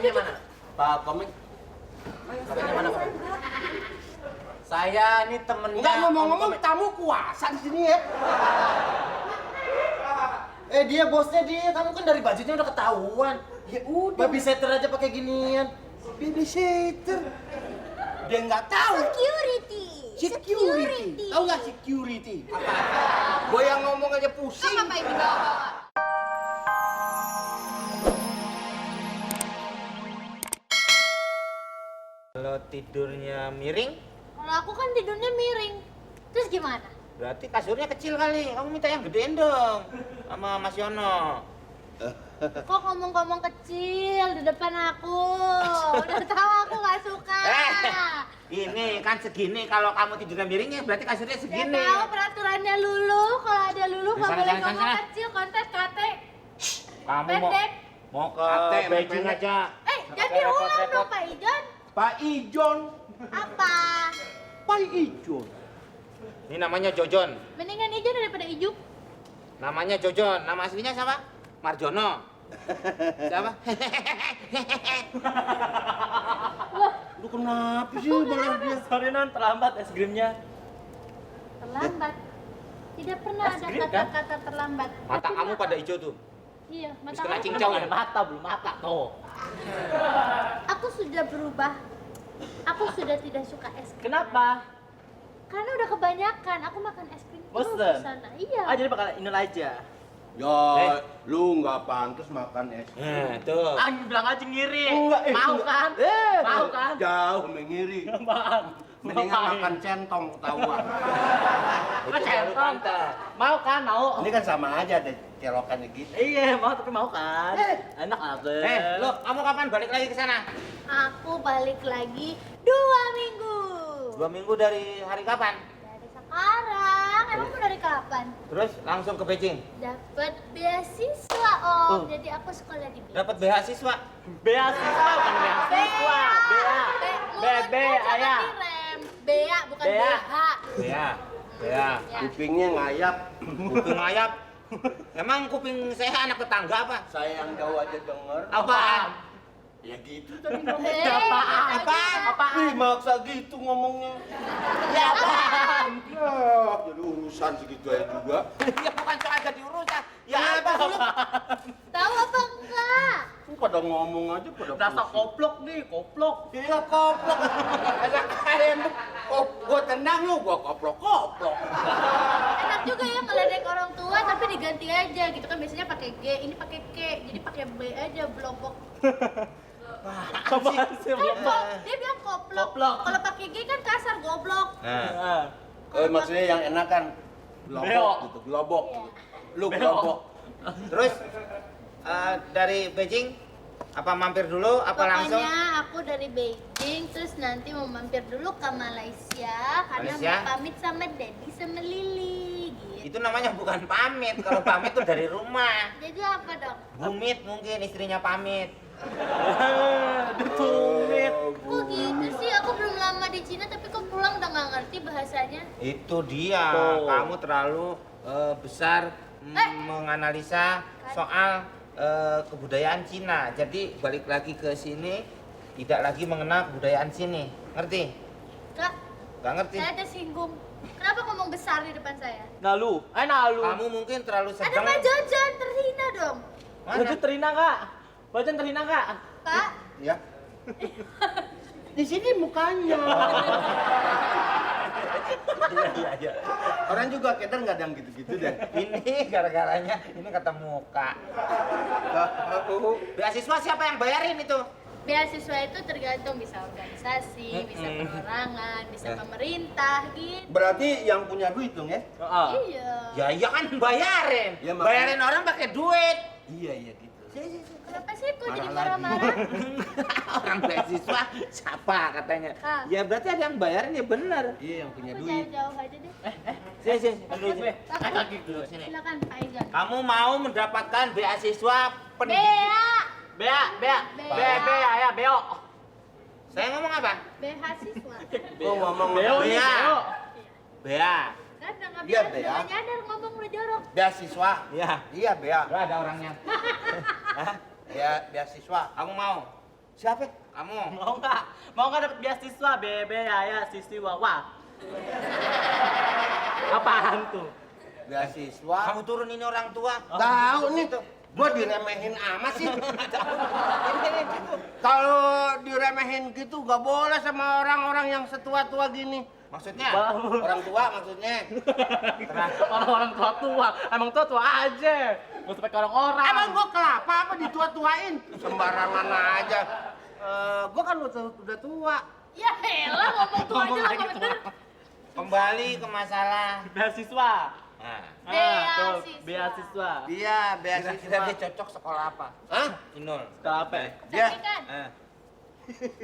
Bagiannya mana? Pak Komik. Bagiannya mana? Saya ini temennya. Enggak ngomong-ngomong tamu kuasa di sini ya. Dia bosnya dia. Kamu kan dari bajunya udah ketahuan. Ya udah. Babysitter aja pakai ginian. Babysitter. Dia nggak tahu. Security. Tahu nggak security? Gue yang ngomong aja pusing. Kamu ngapain dibawa-bawa? Kalau tidurnya miring, Kalau aku kan tidurnya miring. Terus gimana? berarti kasurnya kecil kali. Kamu minta yang gedein dong sama Mas Yono. Kok ngomong-ngomong kecil di depan aku? Udah tahu aku nggak suka. Ini kan segini. Kalau kamu tidurnya miring ya berarti kasurnya Udah segini. tahu peraturannya Lulu. Kalau ada Lulu nggak Sana, boleh sana, ngomong sana. kecil, kontes kate. Kamu Pendek. mau ke Ate, Beijing pendek. aja. Jangan diulang dong Pak Ijon. Pak Ijon. Apa? Pak Ijon. Ini namanya Jojon. Mendingan Ijon daripada Ijuk. Namanya Jojon. Nama aslinya siapa? Marjono. Siapa? Lu kenapa sih malah dia? Sorry non, terlambat es krimnya. Terlambat. Tidak pernah ada krim, kan? kata-kata terlambat. Mata Tapi kamu apa? pada hijau tuh. Iya, Terus mata kena kamu. cincau ya? Belum mata tuh. Aku sudah berubah. Aku sudah tidak suka es krim. Kenapa? Karena udah kebanyakan. Aku makan es krim terus Bosen? di sana. Iya. Ah jadi bakal Inul aja. Ya, lu nggak pantas makan es. Tuh. Ah bilang aja ngiri. Enggak, Mau kan? Mau kan? Jauh mengiri. Bang. Mendingan Ngapain? makan centong ketahuan. Itu baru centong. pantas. Mau kan? Mau. Ini kan sama aja deh celokannya gitu. Iya mau tapi mau kan? Enak aja. Lo, kamu kapan balik lagi ke sana? Aku balik lagi 2 minggu. 2 minggu dari hari kapan? Dari sekarang. Emang mau dari kapan? Terus langsung ke Beijing. Dapat beasiswa Om. Jadi aku sekolah di Beijing. Dapat beasiswa. Beasiswa bukan beasiswa. Bea. Bebe ayah. Direm. Bea bukan Bea. BH. Ya. Ya. Kupingnya ngayap. Kuping ayap. Emang kuping saya anak tetangga apa? Saya yang jauh aja denger. Apaan? Ya gitu tadi Eh, ngomongnya. Apaan? Ih, maksa gitu ngomongnya. Ya apaan? Ya, jadi urusan segitu aja juga. Ya bukan soal jadi urusan. Ya apa lu? Tahu apa enggak? Lu pada ngomong aja pada Berasa pusing. koplok nih, koplok. Iya koplok. Enak ayam. Oh, gua tendang lu, gua koplok-koplok. Enak juga ya ngeledek orang tua tapi diganti aja gitu kan biasanya pakai G, ini pakai K, jadi pakai B aja blokok. Apa sih? Dia bilang koplok. Koplok. Kalau pakai G kan kasar goblok. Nah, Maksudnya yang enak kan Beo. globok gitu, globok. Iya. Lu Beo. globok. terus dari Beijing apa mampir dulu apa langsung? Pokoknya aku dari Beijing terus nanti mau mampir dulu ke Malaysia karena Malaysia? mau pamit sama Daddy sama Lily gitu. Itu namanya bukan pamit. Kalau pamit tuh dari rumah. Jadi apa dong? Bumit mungkin istrinya pamit. Tumit. Kok gitu sih? Aku belum lama di Cina tapi kok pulang udah nggak ngerti bahasanya. Itu dia. Tuh. Kamu terlalu besar menganalisa soal kebudayaan Cina. Jadi balik lagi ke sini tidak lagi mengenal kebudayaan sini. Ngerti? Kak, Gak ngerti. saya ada singgung. Kenapa ngomong besar di depan saya? Nalu. Nalu. Kamu mungkin terlalu Ada sedang. Pak Jojon, terhina dong. Mana? Baju terina kak. Baju terina kak. Pak, Ya. Di sini mukanya. Iya. Orang juga kadang nggak ada yang gitu-gitu deh. Ini gara-garanya ini kata muka. Beasiswa siapa yang bayarin itu? beasiswa itu tergantung bisa organisasi, bisa perorangan, bisa pemerintah gitu. Berarti yang punya duit dong ya? Iya. Ya iya kan bayarin. Ya, makanya. Bayarin orang pakai duit. Iya gitu. Kenapa sih kok jadi Marah lagi. marah-marah? Orang beasiswa siapa katanya? Ah. Ya berarti ada yang bayarin ya bener. Iya yang punya Aku duit. jauh aja deh. Sini dulu sini. Takut. Dulu sini. Silakan Pak Izan. Kamu mau mendapatkan beasiswa pendidikan? Bea, Bea. Ayah beo. Saya ngomong apa? beasiswa. Oh ngomong Beo nih Bea. beo. Bea. Kan nggak Iya, bisa Bea. nggak nyadar ngomong udah jorok. beasiswa. Iya. Iya bea. Ada orangnya. Hah? Ya beasiswa. Kamu mau? Siapa? Kamu. Mau nggak? Mau nggak dapat beasiswa? Bebe, ayah, sisi, wawa. Apaan tuh? Beasiswa. Kamu turun ini orang tua. Tahu nih tuh. Gua diremehin amat sih. Kalau diremehin gitu gak boleh sama orang-orang yang setua-tua gini. Maksudnya? Orang tua maksudnya. Orang-orang tua-tua. Emang tua-tua aja. Nggak usah pakai orang-orang. Emang gua kelapa apa ditua-tuain? Sembarangan aja. Gua kan udah tua. Ya elah ngomong tua aja lah nggak bener. Kembali ke masalah. Beasiswa. Nah, Tuh, Beasiswa. beasiswa. Iya, kira-kira beasiswa. dia cocok sekolah apa? Hah? Inul. Sekolah apa? Dia Cantikan.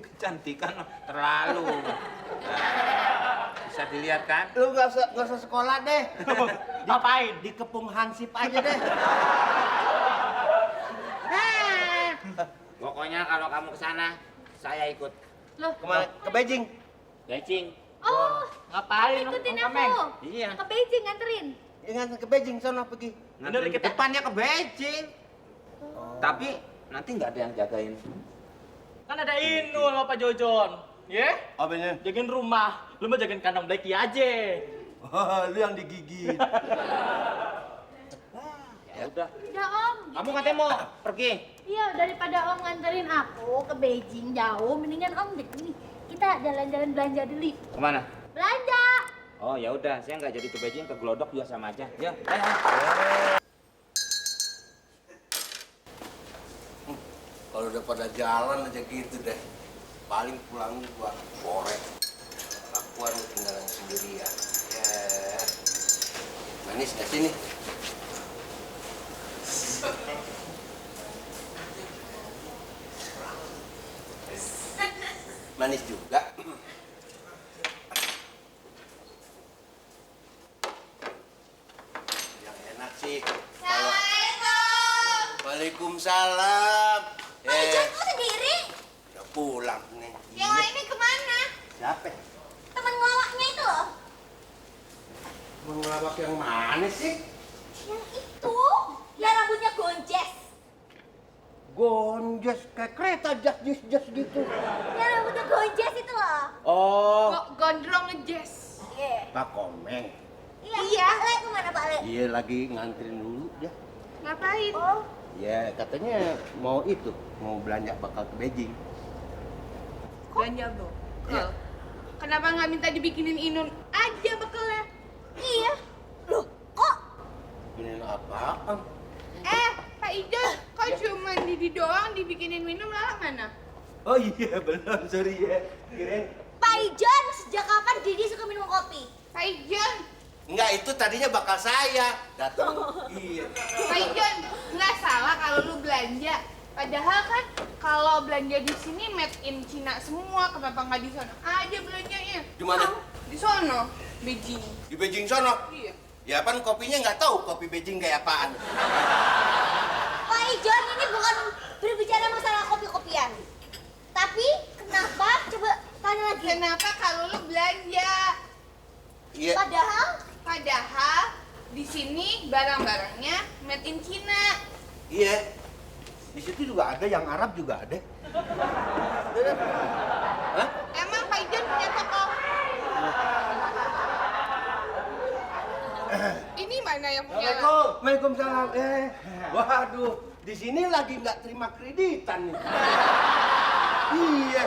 Kecantikan terlalu. Nah, bisa dilihat kan? lu gak usah sekolah deh. Ngapain? Dikepung hansip aja deh. Pokoknya kalau kamu ke sana, saya ikut. Loh, Kemana? Ke Beijing. Beijing. oh, Ngapain? ikutin Om aku. Komeng? Iya. Ke Beijing nganterin. Ingat ke Beijing sono pergi. Nanti dikit ya? depannya ke Beijing. Tapi nanti nggak ada yang jagain. Kan ada Inul sama Pak Jojon. Ya? Apanya? Jagain rumah. Lu mau jagain kandang Blacky aja. Lu yang digigit. Ya udah. Ya om. Kamu katanya mau pergi? Iya daripada om nganterin aku ke Beijing jauh, mendingan om deh nih kita jalan-jalan belanja dulu. Kemana? Belanja. Oh ya udah, saya nggak jadi ke Beijing, ke Glodok juga sama aja. Ya, ayo. Kalau udah pada jalan aja gitu deh. Paling pulang gua korek. Akuan tinggalan sendirian. Ya. Manis gak sih nih? Manis juga. Yang enak sih. Assalamualaikum. Waalaikumsalam. Pak Ijon kok sendiri? Udah pulang nih. Yang lainnya kemana? Siapa? Temen ngelawaknya itu loh. Mengelawak yang mana sih? Yang itu? Yang rambutnya gonjes. Gonjes kayak kereta jas gitu. Yang rambutnya gonjes itu loh. Oh, Gondrong ngejes. Iya. Pak Komeng. Iya. Pak Le kemana Pak Le? Iya lagi nganterin dulu dia. Ngapain? Oh. Ya katanya mau itu, mau belanja bakal ke Beijing. Belanja bro. Iya. Kenapa nggak minta dibikinin Inun aja bekelnya? Iya. Loh, kok? Ini apaan? Pak Ijon, kok cuma Didi doang dibikinin minum lalu mana? Oh iya belum, sorry ya. Kirain. Pak Ijon, sejak kapan Didi suka minum kopi? Pak Ijon, Enggak, itu tadinya bakal saya datang. Iya. Pak Ijon, nggak salah kalau lu belanja. Padahal kan kalau belanja di sini made in Cina semua, kenapa nggak di sana aja belanjanya? Di mana? Di sono, Beijing. Di Beijing sono. Iya. Ya kan kopinya nggak tahu kopi Beijing kayak apaan. Pak Ijon, ini bukan berbicara masalah kopi-kopian. Tapi kenapa? Coba tanya lagi. Kenapa kalau lu belanja? Iya. Padahal di sini barang-barangnya made in Cina. Iya. Di situ juga ada yang Arab juga ada. Hah? Emang Pak Ijon punya toko? Ini mana yang punya? Waalaikumsalam. Waduh, di sini lagi nggak terima kreditan nih. Iya.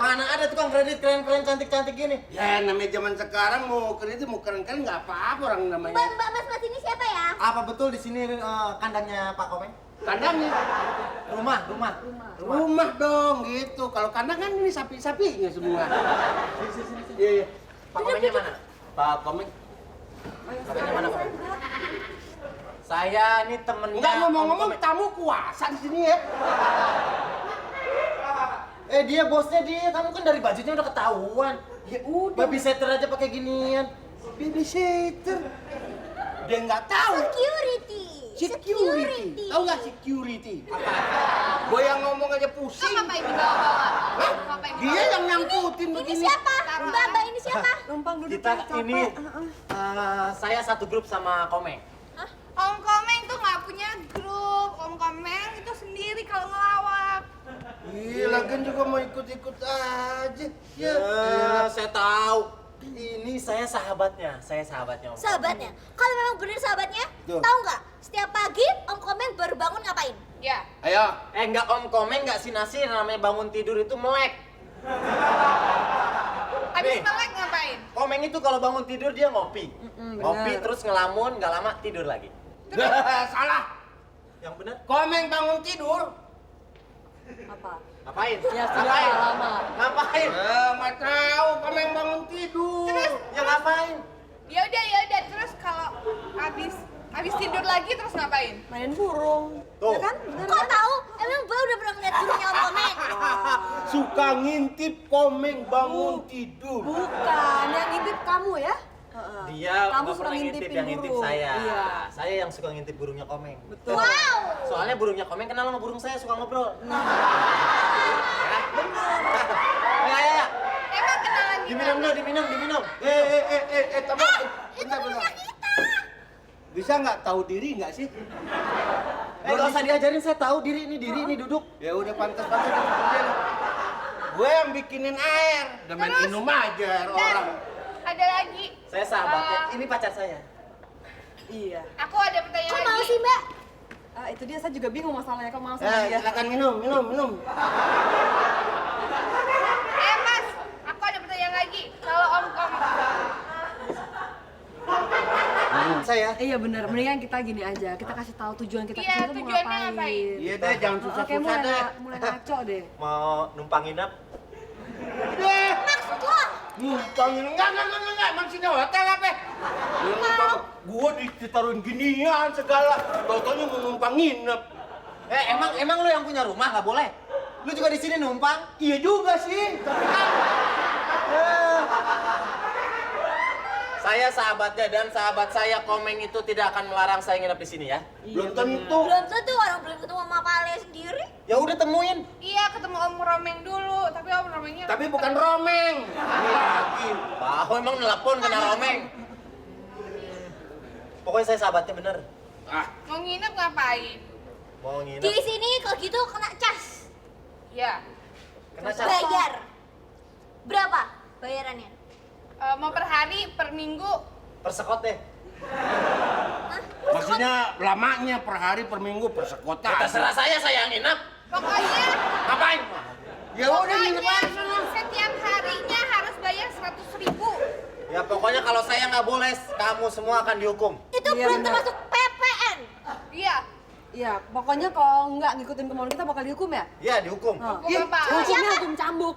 Mana ada tukang kredit keren-keren cantik-cantik gini? Ya namanya zaman sekarang mau kredit mau keren-keren nggak apa-apa orang namanya. Mbak Mas ini siapa ya? Apa betul di sini kandangnya Pak Komeng? Kandangnya rumah dong gitu. Kalau kandang kan ini sapi-sapinya semua. Iya iya. Pak Komengnya mana? Pak Komeng. Komengnya mana Komeng? Saya ini temennya. Enggak Om ngomong-ngomong Komeng. tamu kuasa di sini ya. Dia bosnya dia, kamu kan dari bajunya udah ketahuan. Ya udah. Babysitter aja pakai ginian. Babysitter. Dia nggak tahu. Security. Tahu nggak security? Gue yang ngomong aja pusing. Kan ngapain dibawa-bawa? Hah? Ngapain Dia dibawa? yang nyangkutin Ini begini. siapa? Mbak ini siapa? Kita ini saya satu grup sama Komeng. Om Komeng tuh nggak punya grup. Om Komeng itu sendiri kalau ngelawak. Iya, lagian juga mau ikut-ikut aja. Ya, saya tahu. Ini saya sahabatnya Om. Sahabatnya? Kalau memang bener sahabatnya, Tuh. tahu nggak? Setiap pagi Om Komeng baru bangun ngapain? Ya. Ayo. Enggak Om Komeng, enggak si Nasir, namanya bangun tidur itu melek. Abis Nih. melek ngapain? Komeng itu kalau bangun tidur dia ngopi. Ngopi terus ngelamun, nggak lama tidur lagi. Salah. Yang benar? Komeng bangun tidur. Apa? Ngapain? Ya sudah Ngapain? lama. Ngapain? Nggak tahu. Komeng bangun tidur. Terus? Ya ngapain? Ya udah. Terus kalau abis tidur lagi terus ngapain? Main burung. Tuh. Ya kan? Bener Kok kan? tahu? Emang Mbak udah pernah ngeliat burungnya Om Komeng? Suka ngintip Komeng bangun tidur. Bukan, yang ngintip kamu ya? Dia Kamu nggak suka pernah ngintipin yang ngintip burung. saya. Iya. Saya yang suka ngintip burungnya Komeng. Betul. Wow! Soalnya burungnya Komeng kenal sama burung saya, suka ngobrol. Ya. Emang kenalan Diminum dulu, diminum. Teman. Itu burungnya kita! Bisa nggak tahu diri nggak sih? Nggak usah diajarin, saya tahu diri ini duduk. Ya udah pantas. Gue yang bikinin air. Udah main Terus? minum aja orang. Ada lagi. Saya sahabatnya, ini pacar saya. Iya. Aku ada pertanyaan Kok lagi. mau sih Mbak? Itu dia, saya juga bingung masalahnya. Kok mau sama Ya, dia? silakan minum. Mas, aku ada pertanyaan lagi. Kalau Om Saya. Iya benar, mendingan kita gini aja. Kita kasih tahu tujuan kita Iya, kesini tuh mau tujuannya ngapain. ngapain? Iya deh, jangan Oke, susah-susah deh. mulai ngaco deh. Mau numpang nginep? Maksud lo? Numpangin enggak. Emang sini hotel apa? Gua ditaruhin ginian segala. Tau-taunya mau numpang nginep. Emang lu yang punya rumah nggak boleh? Lu juga di sini numpang? Iya juga sih. Tapi kan Saya sahabatnya dan sahabat saya Komeng itu tidak akan melarang saya nginep di sini ya. belum tentu. Belum tentu orang belum ketemu sama Pale sendiri. Ya udah temuin. Iya, ketemu Om Romeng dulu. Tapi Om Romengnya... Tapi bukan Romeng. Ini lagi. Tahu emang nelpon kena Komeng. Pokoknya saya sahabatnya bener. Mau nginep ngapain? Mau nginep. Di sini kalau gitu kena cas. Ya. Kena cas. Bayar. Berapa bayarannya? Mau per hari, per minggu? Persekot deh. Maksudnya lamanya per hari, per minggu, per sekota. Terserah saya yang nginep. Pokoknya... Ngapain? Ya udah nginep aja. Setiap harinya harus bayar 100.000. Ya pokoknya kalau saya nggak boleh, kamu semua akan dihukum. Itu Iya, belum benar. termasuk PPN. Iya. Iya, pokoknya kalau nggak ngikutin kemauan kita bakal dihukum ya? Ya dihukum. Oh. Hukum apa? Hukumnya hukum cambuk.